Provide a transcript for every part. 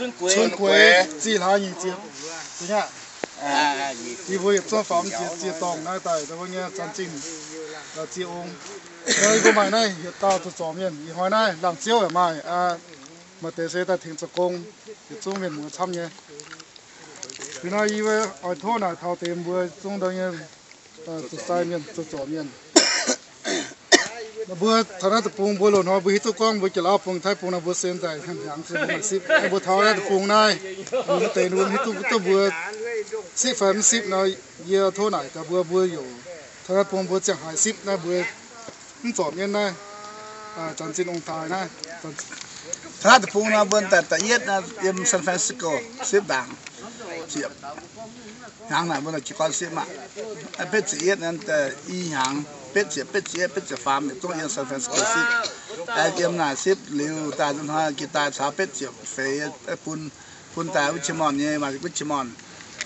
Cun Gueix, zih hlaax nyic ziepc, yie mbuo yietc zungv faaux m'nziex ziex dorngh naaiv daaih, mbuo nyei zanc zinh ziex ong. Yie mbuo maaih naaiv yietc dauh zoux zorc mienh, ih hnoi naaiv laangz ziouv yaac maaih, maaih deix se daaih tengx zoux gong, yietc zungv mienh muoz camv nyei. Ih hnoi yie oix tov naaic taux deix mbuo zungv ndau nyei zuqc sai mienh, zoux zorc mienh. Mbuo taux naaiv deic-bung mbuo loz-hnoi mbuo hiuv duqv gorngv mbuo Janx-Lauv bung, Taiv bung nor mbuo sen daaih hnyangx hnyangx se mbuo maaih sipv. Mbuo taux naaiv deic-bung naaiv, mbuo mv deix mbuo hiuv duqv mbuo sipv fai mv sipv nor, yie tov naaic gaax mbuo, mbuo youc taux naaiv bung mbuo ziangh haaix sipv naaiv mbuo mv zorc mienh naaiv, zanc zinh ong-taaix naaiv. Taux naaiv deic-bung nor mbuo daaih da'yietv yiem San Francisco sipv ndaangc ziepc hnyangx naaic mbuo jiex gorn sipv maah. Betv ziepc yietv naaiv i hnyangx, betv ziepc, betv ziepc yietv, betv ziepc faam yietc zungv yiem San Francisco sipv. Yiem naaic sipv liuz daaih nzunc hnoi jiex daaih caux betv ziepc feix bun, bun daaih Richmond nyei maaih Richmond,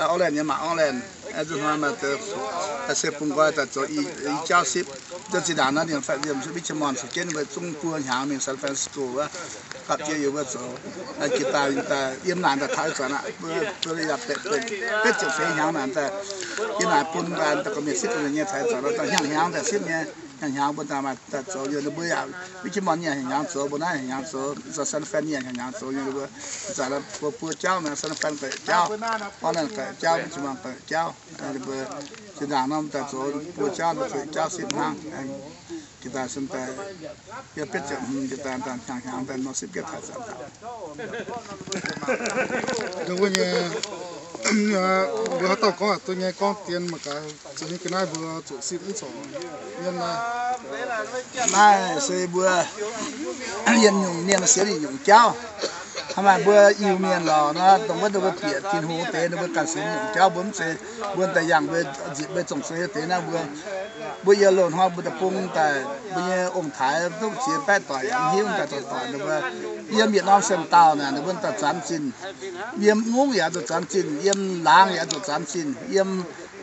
Oakland nyei maaih Oakland. Nzunc hnoi maaih se bun nqoi daaih zoux i jauv sipv. Zinh ndaangc nor liemh Richmond caux jienv mbuo zungv buo hnyangx mingh San Francisco wuov, gapv jiex yie mbuo zoux. Jiex daaih yiem naaic daaih taux ih zanc aqv, mbuo yaac betv ziepc feix hnyangx naaic daaih, yiem naaic bun daaih gorqv-mienh sipv gorqv-mienh nyei caux ih zanc nor hnyangx hnyangx daaih sipv nyei. Hnyangx hnyangx mbuo daaih maaih daaih zoux, yie mbuo yaac Richmond nyei hnyangx hnyangx zoux, mbuo naaiv hnyangx hnyangx zoux, San Fran nyei hnyangx hnyangx zoux, yie mbuo ih zanc mbuo buo jauv naaic, San Fran ga'yietv jauv, Oakland ga'yietv jauv, Richmond ga'yietv jauv. Mbuo zinh ndaangc nor daaih zoux buo jauv, zoux jauv sipv hnangv. Jiex daaih sun daaih yie betv ziepc hmz jiex daaih hnyangx hnyangx daaih nor sipv jienv taux zanc aqv. Mbuo nyei, mbuo haaix dauh gorngv duqv nyei gorngv dien mangc gaax, zuqc nyei ga'naaiv mbuo zuqc sipv mv zorc mienh naaiv. Naaiv se mbuo yiem nyungc mienh sienx nyungc jauv. Hnangv naaic mbuo Iu-Mienh lorqc nor, dongh wuov mbuo bieqc Tin-Hungh deix, ninh mbuo ganh sienx nyungc jauv, mbuo mv zeiz mbuo daaih yangh mbuo nzipc mbuo zong-zong nyei deix naaiv mbuo. Mbuo yiem loz-hnoi mbuo deic-bung daaih, mbuo nyei ong-taaix duqv ziex baeqv doic yaac mv hiuv daaih doic doic ninh mbuo. Yiem yietc norm saeng dauh naaic ninh mbuo daaih zanc zinh. Yiem ngongv yaac zuqc zanc zinh, yiem laangz yaac zuqc zanc zinh, yiem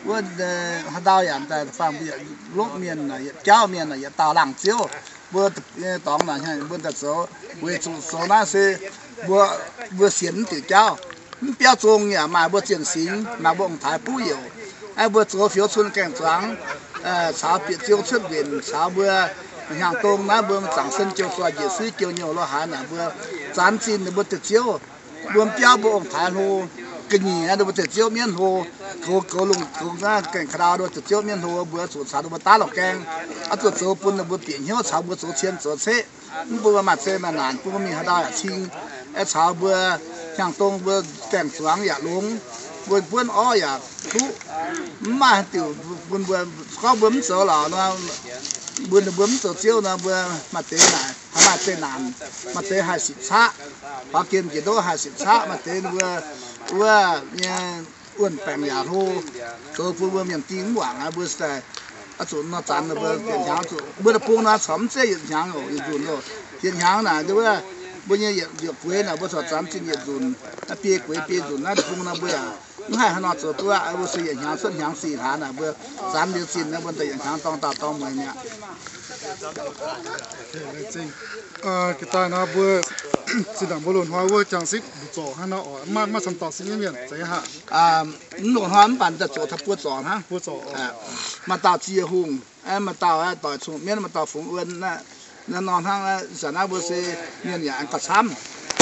wuov haaix ndau yaac daaih faanh mbuo yietc lopv mienh, yietc jauv mienh, yietc dauh laangz ziouv. Mbuo dorngx naaic mbuo daaih zoux, weic zuqc zoux naaiv se mbuo, mbuo sienx mv diuc jauv. Mv biauv zong yaac maaih mbuo zienh singx, maaih mbuo ong-taaix buv youc. Mbuo zoux fioux cun gaengh zuangx, caux bieqc ziou cuotv nquenc, caux mbuo hnyangx-dong naaiv mbuo zaangc sen jiou zoih njiec suiv jiou nyouh lo haaix naaic mbuo zanc zinh ninh mbuo deix ziouv. Mbuo mv biauv mbuo ong-taaix hlo, ga'nyiec ninh mbuo deix ziouv mienv hlo, goux goux lungh goux gaengh ka'ndau ninh mbuo deix ziouv mienv hlo, mbuo zuqc caux ninh mbuo daav lorh gaeng, oix zuqc zoux bun ninh mbuo bieqc hnyouv caux mbuo zoux cien zoux ceqv. Mv bun mbuo maaih zei maaih naanc, bun mbuo mingh haaix ndau yaac cing. Caux mbuo hnyangx-dong mbuo gaengh zuangx yaac longx, mbuo buonv orv yaac duqv. Mv maaih haaix diuc bun mbuo, gorngv mbuo mv zoux lorqc nor, mbuo, mbuo mv zoux ziouv nor, mbuo maaih deix naaic, maaih deix naanc, maaih deix haih sipc caqv, faaux gen njiec ndoqv haih sipc caqv, maaih deix mbuo wuov nyei wuonh baengc yaac hlo, zoux bun mbuo mienh ding mv wangc aqv. Mbuo daaih oix zuqc nor zanc mbuo yietc hnyangx zuqc, mbuo deic-bung nor corc mv zeiz yietc hnyangx oc, yietc nzunc oc. Yietc hnyangx naaic wuov mbuo nyei yietc, yietc gueix naaic mbuo corc zanc zinh yietc nzunc, biei gueix biei nzunc naaiv deic-bung nor mbuo yaac mv haih haaix nor zoux duqv aqv. Mbuo se yietc hnyangx cuotv hnyangx zinh hlaax naaic mbuo zanc liuz zinh naaiv mbuo daaih yietc hnyangx dorng dauh dorng mueiz mi'aqv. Ga'daaih nor mbuo zinh ndaangc mbuo loz-hnoi wuov jangx sipv mbu'zorc hnangv nor oc, maiv, maiv camv dauh sipv nyei mienh zeiz haic. Mv loz-hnoi mv baac daaih zoux taux buo zorc hnangv. Maaih dauh Ziex Hungh, maaih dauh doic Cong-Mienv, maaih dauh Fungx Wuon. Naaiv nor hnangv, ih zanc naaiv mbuo se mienh yaac aengx gauh camv.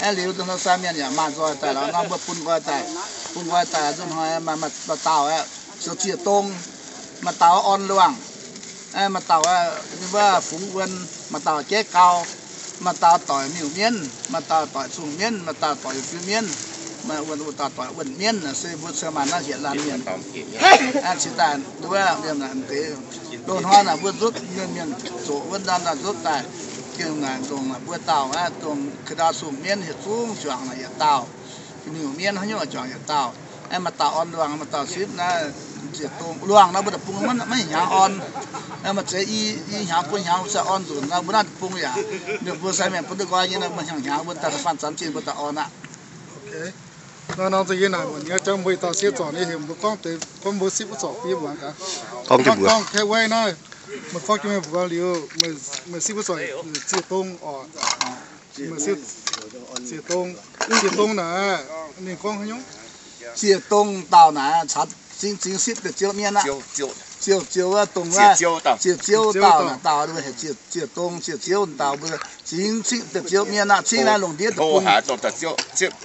Aeqv, liuz nor sai mienh yaac maaih nzoih daaih lorqc nor, mbuo bun nqoi daaih, bun nqoi daaih nzunc hnoi maaih, maaih dauh aeqv, Zoux Ziex Dong, maaih dauh Orn Luangh, maaih dauh wuov Fungx Wuon, maaih dauh Jaiv Gau, maaih dauh doic Miuc Mienv, maaih dauh doic Cong-Mienv, maaih dauh doic Yietc Fiuv Mienv, maaih wuov dauh doic Wuonh Mienv, se mbuo cingx maaih naaiv hietc laanh mienh. Cingx daaih wuov mienh deix, loz-hnoi naaic mbuo nzutv mienh, mienh zoqc wuov ndau ndau nzutv daaih, gengh naaic dongh mbuo dauh aqv, dongh Ka'ndau Cong-Mienv hietc zungv juangc naaic yietc dauh, Miuc Mienv hnangv nyungc juangc yietc dauh. Maaih dauh Orn Luangh, maaih dauh sipv naaiv Ziex Dong. Luangh nor mbuo deic-bung maiv hnyangx orn. Maaih zeix i, i hnyangx bun hnyangx se orn nzunc nor, mbuo naaiv deic-bung yaac, mbuo sai mienh bun duqv nqoi nyei nor, mbuo hnyangx hnyangx mbuo daaih faanh zanc zinh mbuo daaih orn aqv. Nor, nor nzunc yie naaic muonc nyei jangx mbuo ih dauh sieqv zorc nyei heuc mbuo gorngv deix, gorngv mbuo sipv wuov zorc fiev muangx gaax. Gorngv Kaeqv Wei naaiv, meih gorngv jienv mbuo liuz, meih sipv wuov zorc Ziex Dong oc. Meih sipv Ziec Dong, Ziec Dong naaic, ninh gorngv haaix nyungc? Ziec Dong dauh naaic, cingx, cingx sipv deix ziouv mienv aqv. Ziouv, ziouv wuov, dongh wuov, Ziec Ziouv dauh naaic, dauh heuc Ziec Dong, Ziec Ziouv dauh mbuo, cingx sipv deix ziouv mienv aqv, cingx naaiv lungh ndiev deic-bung.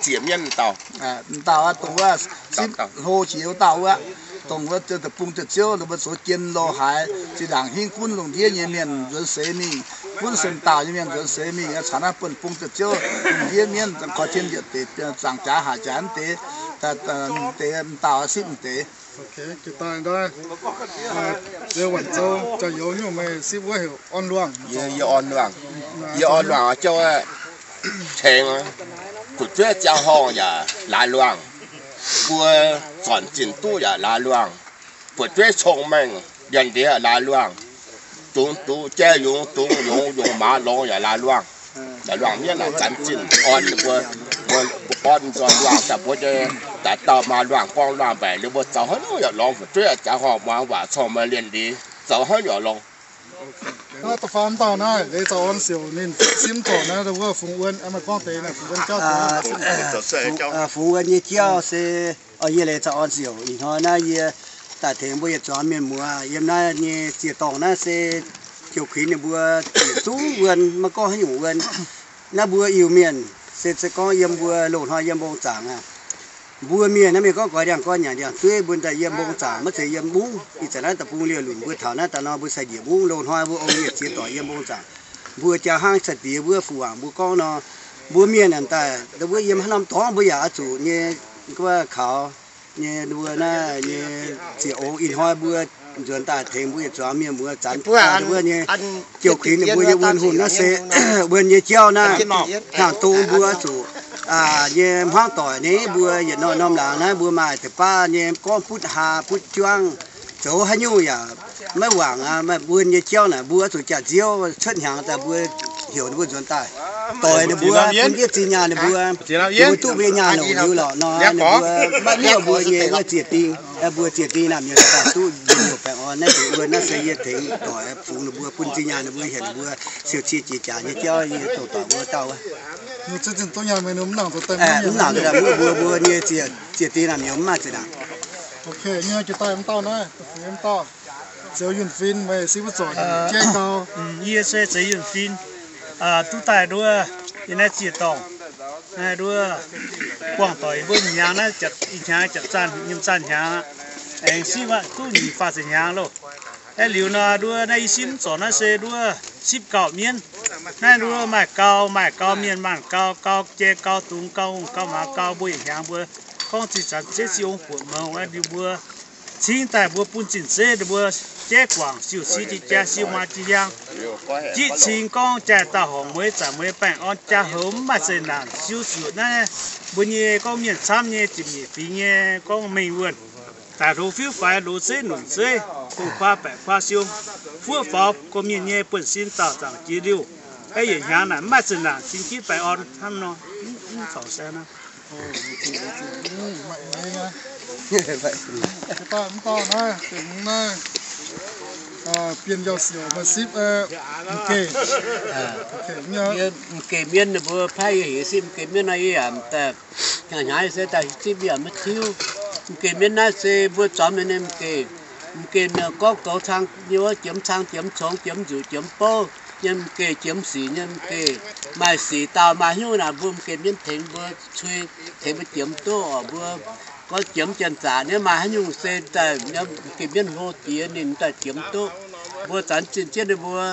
Ziec mienv dauh, dauh dongh wuov, sipv hlo jiex wuov dauh wuov, dongh wuov deic-bung deix ziouv, mbuo zoux jien lorh haaix, zinh ndaangc hingv gunv lungh ndiev nyei mienh nzuonx seix mingh, gunv sen dauh nyei mienh nzuonx seix mingh, caux naaiv buonv bung deix ziouv, lungh ndiev mienv, korv tien yietc deix, zaangc jaax haic jaax deix, deix m'dauh sipv m'deix. Ziex Waanc Zou, jaax youz nyungc meih sipv wuov heuc orn luangh. Yie orn luangh, yie orn luangh jauv tengx, fu'jueiv jaa horngh yaac laaix luangh, mbuo zornc zinh duqv yaac laaix luangh, fu'jueiv cong-mengh liemh ndiev laaix luangh, dungz duqv jai yungz, dungz yungz, yungz maaz longx yaac laaix luangh. Laaix luangh mienv naaic zanc zinh orn mbuo, mbuo orn nzoih luangh daaih mbuo nyei daaih dauh maaih luangh gorngv luangh mbaeqc liuz mbuo zoux haaix nyungc yaac longx, fu'jueiv jaa horngh muangx waac cong-mengh liemh ndiev zoux haaix nyungc yaac longx. Da'faam dauh naaiv Leiz Zaux Orn Siouc ninh simv zorc naaiv wuov Fungx Wuon, meih gorngv deix naaiv Fungx Wuon jauv. Fungx Wuon nyei jauv se, yie Leiz Zaux Orn Siouc ih hnoi naaiv yie daaih tengx mbuo yietc zuangx mienh muoz yiem naaiv nyei ziex dorngh naaiv se jiouv kuinx ninh mbuo ziec duqv wuon, maiv gorngv haaix nyungc wuon. Naaiv mbuo Iu-Mienh se, se gorngv yiem mbuo loz-hnoi yiem mbong zaangc aqv. Mbuo mienh naaiv mienh gorngv goix ndiangx-goix nyanc ndiangx-dueiv, mbuo daaih yiem mbong zaangc, maiv zeiz yiem mungv. Ih zanc naaiv deic-bung liouh lunc mbuo taux naaiv daaih nor mbuo sai njiec mungv, loz-hnoi mbuo ong-mienh ziex doic yiem mbong zaangc. Mbuo jaa hnangv sai-diex wuov fu-wangc mbuo gorngv nor, mbuo mienh naaic daaih wuov yiem haaix norm dorngx mbuo yaac oix zuqc nyei wuov kaux nyei mbuo naaiv nyei ziec ong. Ih hnoi mbuo nzuonx daaih tengx mbuo yietc zuangx mienh muoz zanc wuov nyei jiouv kuinx ninh mbuo nyei wuon hungh naaiv se wuon nyei jauv naaiv, hnyangx-dong mbuo zuqc nyei hmuangv doic nyei mbuo yietc norm-norm laangz naaiv mbuo maaih deix baav nyei gorngv butv haa butv juangv, zoux haaix nyungc yaac maiv wangc aqv. Maaih wuon nyei jauv naaic mbuo zuqc jaax nziouv cuotv hnyangx daaih mbuo heuc ninh mbuo nzuonx daaih doix ninh mbuo, bun yietv zinh nyaanh ninh mbuo, ninh mbuo duqv mbuo nyei nyaanh longc liuz lorqc nor, ninh mbuo maiv luoqc mbuo nyei wuov ziec ding. Mbuo ziec ding naaic mienh daaih duqv njien-youh baengh orn. Naaiv deix wuon naaiv se yie tengx doic fungx ninh mbuo, bun zinh nyaanh ninh mbuo, hienx ninh mbuo siou-cie jiex jaax nyei jauv yie dongh doic mbuo dauh wuov. Mv nangc daaih mbuo mbuo mbuo nyei ziec ding naaic mienh mv maaih zinh ndaangc. Zioux Yunh Fin, meih sipv wuov zorc jaiv gau. Yie se Zioux Yunh Fin, duqv daaih nduov yie naaiv ziex dorngh, naaiv nduov buangh doic yie mbuo hnyangx naaiv, ih hnyangx japc zanh nyiemc zanh hnyangx, aengx sipv aqv, duqv nyic faah ziepc hnyangx loh. Aeqv, liuz nor nduov naaiv yie sipv zorc naaiv se nduov sipv gauh mienv. Naaiv nduov maaih gau, maaih gau mienh maanh gau, gau jai gau dungz gau hungh gau maaz gau, mbuo yietc hnyangx mbuo gorngv zinh zanc zeiv sipv ong buoqc mouz aeqv, liuz mbuo cingv daaih mbuo bun zinh zeiv ninh mbuo jaiv guangc siou-cie jiex jaa siou maa jiex hiang, jiv cing gorngv jaaix dauh horngc mueiz zanc mueiz baengh orn jaa houx mv maaih zeqc naanc siou zuoqc naaiv mbuo nyei gorngv mienh camv nyei ziepc nyeic fingx nyei gorngv mengh wuonh. Daic hlo fiuv faix loz zeiv nunc zeiv, hungh kuaa baeqc kuaa siou, fuoqv faaux gorqv-mienh nyei buonv-sin dauh zaangc jiex liuh. Aeqv, yietc hnyangx naaic mv maaih zeqc naanc cingx jienv baengh orn hnangv nor. Mv corc se naaiv. Mv dauh naaiv, naaiv, Bienh Yauh Siouc maaih sipv m'geh. M'geh mienv ninh mbuo paaiv yie heuc sipv m'geh mienv nor, yie yaac daaih hnyangx-hnyangx yie se daaih sipv yaac maiv tiuv. M'geh mienv naaiv se mbuo zuangx mienh nyei m'geh. M'geh gorngv goux cang nyei wuov, jiemx cang, jiemx congx, jiemx nzuqc, jiemx bouv nyei m'geh, jiemx sic nyei m'geh. Maaih sic dauh maaih hnyouv naaic mbuo m'geh mienv tengx mbuo cui, tengx mbuo jiemx duqv oc. Mbuo gorngv jiemx janx-zaqc nyei maaih haaix nyungc se daaih m'geh mienv hlo diex ninh daaih jiemx duqv. Mbuo zanc zinh jienv ninh mbuo,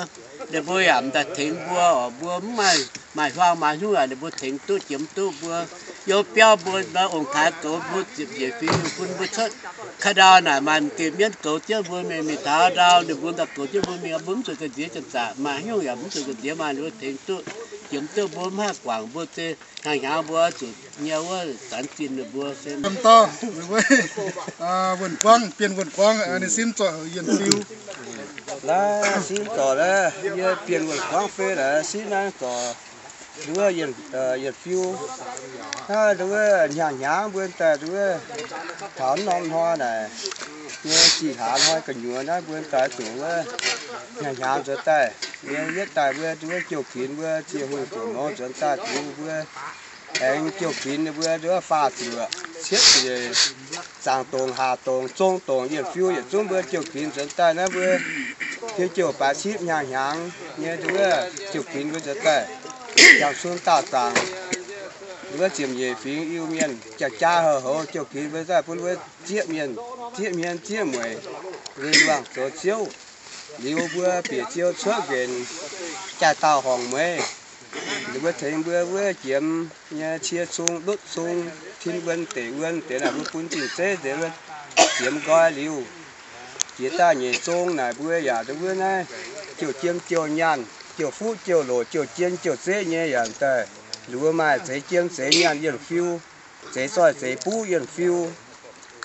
ninh mbuo yaac m'daaih tengx mbuo oc. Mbuo mv maaih, maaih huaang maaih hnyouv yaac ninh mbuo tengx duqv jiemx duqv mbuo. Youv biauv mbuo ong-taaix goux mbuo ziepc nyeic fingx bun mbuo cuotv. Ka'ndau naaic maaih m'geh mienv goux jienv mbuo mingh, mingh taux ndau ninh mbuo daaih goux jienv mbuo mingh, mbuo mv zuqc ga'nziex janx-zaqc, maaih haaix nyungc yaac mv zuqc ga'nziex, maaih ninh mbuo tengx duqv jiemx duqv, mbuo mv haih guangc mbuo se hnyangx-hnyangx mbuo zuqc nyei wuov zanc zinh ninh mbuo se. Wuonh Guangv, Bienh Wuonh Guangv, ninh simv zorc heuc Yienh Fiu. Naaiv simv zorc naaiv, yie Bienh Wuonh Guangv fei naaic simv naaiv zorc nduov Yienh Fiu. Naaiv nduov hnyangx-hnyangx mbuo daaih nduov taux norm hnoi naaic nyei zih hlaax hnoi gu'nyuoz naaiv mbuo daaih zuqc wuov hnyangx-hnyangx nzuonx daaih. Mienh yietv daaih mbuo, mbuo jouh kuinx mbuo ziec hungh zoux nor nzuonx daaih tengx mbuo, aengx jouh kuinx mbuo faah zuoqc, cietv njiec, zaangc dongc, haac dongc, zong dongc, yienc fiu yietc zungv mbuo jouh kuinx nzuonx daaih naaiv mbuo, fiev jouh baaix cipv hnyangx hnyangx nyei, mbuo jouh kuinx mbuo nzuonx daaih, jangx cun daauh zaangc, mbuo ziepc nyeic fingx Iu-Mienh jaa-jaa houc-houx jouh kuinx mbuo daaih bun mbuo zieqv mienh, zieqv hmien, zieqv mueic, luangh zoux ziouv. Liuz mbuo bieqc ziou cuotv nqenc, jaaix dauh horngc mueiz, ninh mbuo tengx mbuo wuov jiemx nyei cie cung, ndutv cung, tin wuon, deic wuon deix naaic mbuo bun zinh zeiv nzengc, jiemx nqoi liuz, jiex daaih nyeic zong naaic mbuo yaac wuov naaiv, jouh jiem jouh nyaanh, jouh fuqv jouh loc, jouh jien jouh zeiv nyei yaac daaih, ninh mbuo maaih zeix jiem zeix nyaanh yienh fiu, zeix zoih zeix buv yienh fiu,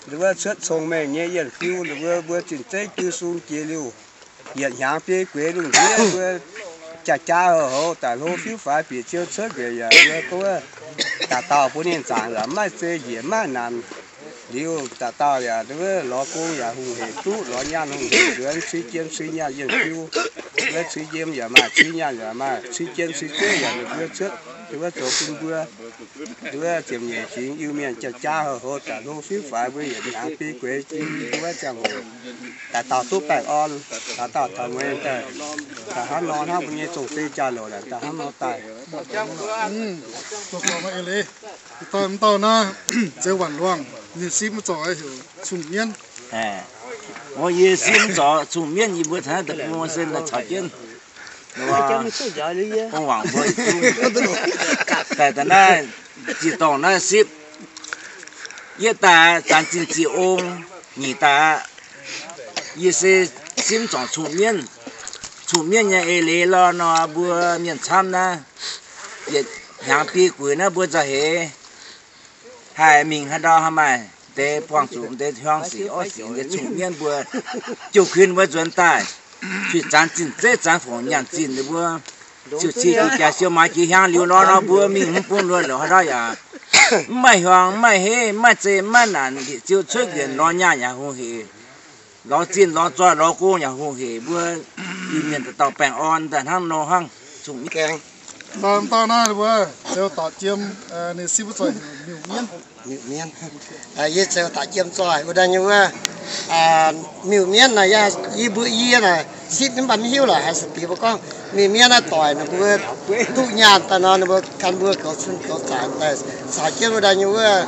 ninh mbuo cuotv cong-mengh nyei yienh fiu, ninh mbuo mbuo zinh zeiv jiu sung jiex liuz, yietc hnyangx biei gueix lungh ndiev mbuo jaa-jaa houc-houx daaih hlo fiuv faix bieqc ziou cuotv nqenc yaac mbuo gorngv, daaih dauh bun ninh zaangc yaac maiv zei njiec maiv nanc. Liuz daaih dauh yaac wuov lorz gong yaac hungh heic duqv, lorz nyaanh hungh heic nzuonx, cui jien cui nyaanh yienh fiu, wuov cui jiem yaac maaih, cui nyaanh yaac maaih, cui jien cui zeiv yaac ninh mbuo cuotv, ninh mbuo zoux bun mbuo. Wuov ziepc nyeic fingx Iu-Mienh jaa-jaa houc-houx daaih hlo fiuv faix mbuo yietc hnyangx biei gueix jim wuov ziangh hoc, daaih dauh duqv baengh orn, daaih dauh taux mueiz daaih, daaih hnangv nor hnangv mbuo nyei zong-zei jaa-louc naaic daaih hnangv nor daaih. Dauh naaiv, Zeux Waanc Luangh, ninh sipv mv zoih heuc Cun-Mienv. Yie sipv mv zoih Cun-Mienv, yie mbuo taux naaiv deic-bung se caux jienv Ong Waangc mbuo daaih daaih naaiv ziex dorngh naaiv sipv. Yietv daaih zanc zinh ziec ong, nyic daaih yie se sipv mv zoih Cun-Mienv. Cun-Mienv nyei eix leiz lorh nor mbuo mienh camv naaiv, yietc hnyangx biei gueix naaiv mbuo nzauh heix haih mingh haaix ndau haaix maaih deix buangh zuqc deix hiuang sic orv sic nyei Cun-Mienv mbuo jouh kuinx mbuo nzuonx daaih, fih zanc zinh zeiv zanc fongc nyaanh zinh ninh mbuo, siou cih jiex jaax siou maaiz jiex hiaang liuz nor nor mbuo mingh mv bung luonh lorqc haaix ndau yaac mv maaih hiuang, mv maaih heiv, mv maaih zei, mv maaih naanc, liec ziou cuotv nqenc lorz nyaanh yaac hungh heic, lorz zinh lorz zoih lorz gong yaac hungh heic, mbuo Iu-Mienh dauh dauh baengh orn daaih hnangv nor hnangv. Dauh dauh naaiv mbuo zoux daaih jiem, ninh sipv mv zoih heuc Miuc-Mienv. Miuc-Mienv. Yie zoux daaih jiem zoih wuov daaih nyei wuov, Miuc-Mienv naaic yie mbuo yie naaic sipv mv baac mv hiuv lorqc, haiz sipv diex mbuo gorngv Miuc-Mienv naaiv doic ninh mbuo duqv nyaanh daaih nor ninh mbuo gan mbuo goux cun goux zaanc daaih caux jienv wuov daaih nyei wuov,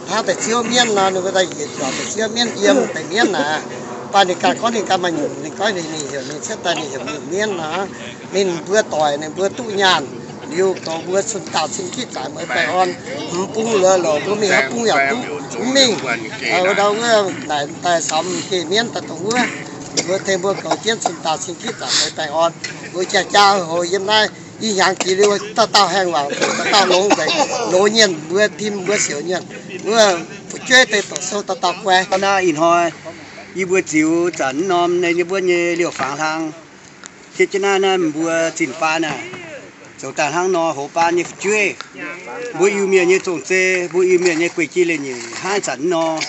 hnangv deix ziouv mienv nor ninh mbuo daaih yietc juangc deix ziouv mienv yiem deix mienv naaic. Mv baac ninh ganh gorngv ninh ganh maaih nyungc, ninh gorngv ninh heuc ninh cietv daaih ninh heuc Miuc-Mienv nor. Ninh mbuo doic ninh mbuo duqv nyaanh liuz goux mbuo cun-daauh cin-kitv zaanc mueiz baengh orn, mv bung luoqc louc mbuo mingh haaix bung yaac duqv, mv mingh. Wuov ndau wuov naaic daaih caux m'geh mienv daaih dongh wuov, mbuo tengx mbuo goux jienv cun-daauh cin-kitv zaanc mueiz baengh orn. Mbuo jaa-jaa hoc yiem naaiv i hnyangx jiex liuz dauh dauh haengh wangc, dauh dauh longx nzengc, loz nyienh mbuo tim mbuo siouc nyienh, wuov fu'jueiv deix doqc sou dauh dauh guai. Naaiv ih hnoi yie mbuo ziux zanc mv norm nyei mbuo nyei liouh fangx hlang. Hietv jienv naaiv naaiv mbuo zinh baan aah, zoux daaih hnangv nor hoz baan nyei fu'jueiv, mbuo Iu-Mienh nyei zong-zei, mbuo Iu-Mienh nyei guei-jei leiz-nyeic hnangv zanc mv nor,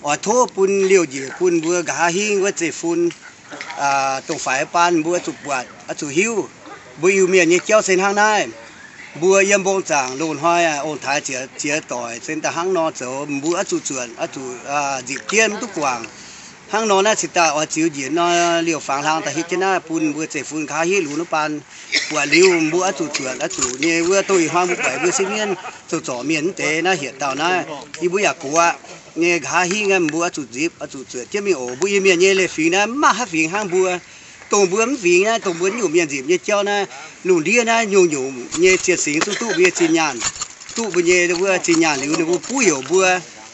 oix tov bun liouh njiec bun mbuo nqa'haav hingv wuov zeiv-fun, dongh faix baan mbuo zuqc buatc, oix zuqc hiuv. Mbuo Iu-Mienh nyei jauv se hnangv naaiv. Mbuo yiem mbong zaangc loz-hnoi ong-taaix ziex doic se daaih hnangv nor zoux, mbuo oix zuqc zuotc, oix zuqc nzipc jienv mv duqv guangc. Hnangv nor naaiv cingx daaih oix ziux njiec nor liouh fangx hlang daaih hietv jienv naaiv bun mbuo zeiv-fun nqa'haav hingv lunx wuov baan. Buatc liuz mbuo oix zuqc zuotc, oix zuqc nyei wuov dongh ih hnoi mbuo buatc mbuo sieqv mienv zoux zorc mienh mv deix naaiv hietc dauh naaiv, yie mbuo yaac gox nyei nqa'haav hingv mbuo oix zuqc nzipc, oix zuqc zuotc jienv mingh oc. Mbuo Iu-Mienh nyei leiz-fingx naaiv mv maaih haaix fingx hnangv mbuo. Dongh mbuo mv fingx naaiv, dongh mbuo nyungc mienh nzipc nyei jauv naaiv, lungh ndiev naaiv nyungc-nyungc nyei zienh singx duqv duqv mbuo nyei zinh nyaanh, duqv mbuo nyei wuov zinh nyaanh liuz ninh mbuo buov heuc mbuo.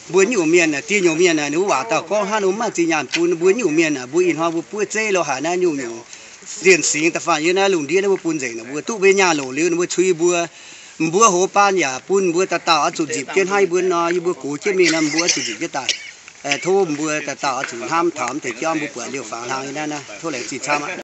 Mbuo nyungc mienh naaic, dieh nyungc mienh naaic, ninh mbuo waac dauh gorngv hnangv ninh mbuo mv maaih zinh nyaanh bun mbuo nyungc mienh naaic, mbuo ih hnoi mbuo buov zeiv lo haic naaiv nyungc-nyungc zienh singx da'faanh yie naaiv lungh ndiev naaiv mbuo bun nzengc naaic, mbuo duqv mbuo nyei nyaanh loc liuz ninh mbuo cui mbuo. Mbuo hoz baan yaac bun mbuo dauh dauh oix zuqc nzipc jienv hnangv yie mbuo nor, yie mbuo gox jienv mingh nor mbuo oix zuqc nzipc jienv daaih. Tov mbuo dauh dauh oix zuqc hnamv taux mv deix jauv mbuo buatc liouh fangx hlang nyei naaiv, tov laengz zingh camv aqv.